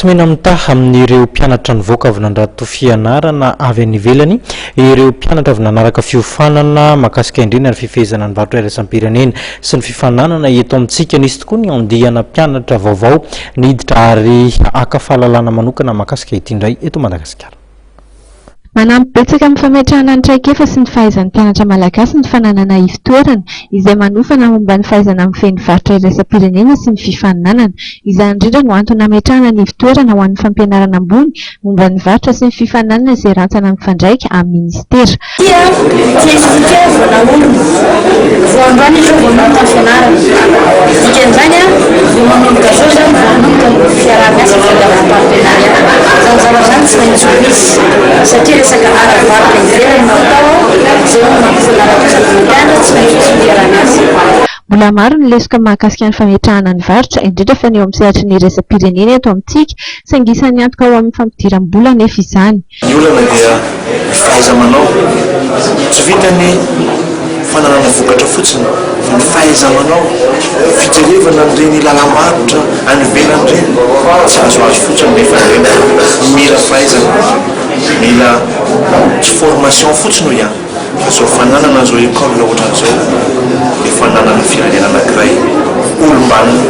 Tsy mena-mitaha amin'ireo mpianatra nivoaka avy nandrato fianarana avy any ivelany ireo mpianatra avy nanaraka fiofanana mahakasika indrindra ny fifehezana ny varotra iraisam-pirenena sy ny fifaninanana eto amintsika. Nisy tokoa ny andiana mpianatra vaovao niditra ary haka fahalalana manokana mahakasika ity indray eto Madagasikara. Manampy betsaka amin'ny fametrahana ny traikefa sy ny fahaizan'ny mpianatra malagasy ny fananana ivon-toerana izay manofana momba ny fahaizana mifehy ny varotra iraisam-pirenena sy ny fifaninanana. Izany indrindra no antony nametrahana ny ivon-toerana ho an'ny fampianarana ambony momba ny varotra sy ny fifaninanana izay rantsana mifandraika amin'ny minisitera. Tia tia sy fitiavana olona. Vao androany izy zao vao nanomboka ny fianarana. Dikan'izany an, vao manomboka zao zany vao hanomboka ny fiaraha-miasa fitadiavana partenariat. Zany zavatra zany tsy maintsy ho misy satria resaka ara-barotra ivelany no atao ao, zay no mampifanaraka sady mampianatra, tsy maintsy misy ny fiaraha-miasa. Mbola maro ny lesoka mahakasika ny fametrahana ny varotra, indrindra fa ny eo amin'ny sehatry ny iraisam-pirenena eto amintsika, saingy isan'ny antoka ho amin'ny fampidiram-bola anefa izany. Ny olana dia ny fahaiza-manao. Tsy vita ny fananana vokatra fotsiny fa ny fahaiza-manao, fijerevana an'ireny lalam-barotra any ivelany ireny, tsy azoazo fotsiny nefa ireny fa mila fahaizana, mila tsy formation fotsiny hoy aho fa izao fananana an'izao école ohatran'izao dia fananana firenena anankiray olom-banona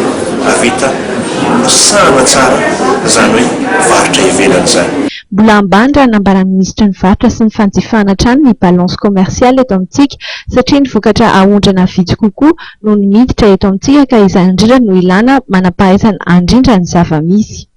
hahavita misahana tsara izany hoe varotra ivelany izany. Mbola ambany raha nambaran'ny minisitry ny varotra sy ny fanjifana hatrany ny balance commerciale eto amintsika satria ny vokatra aondrana vitsy kokoa noho ny miditra eto amintsika ka izany indrindra no ilana manam-pahaizana handrindra ny zava-misy.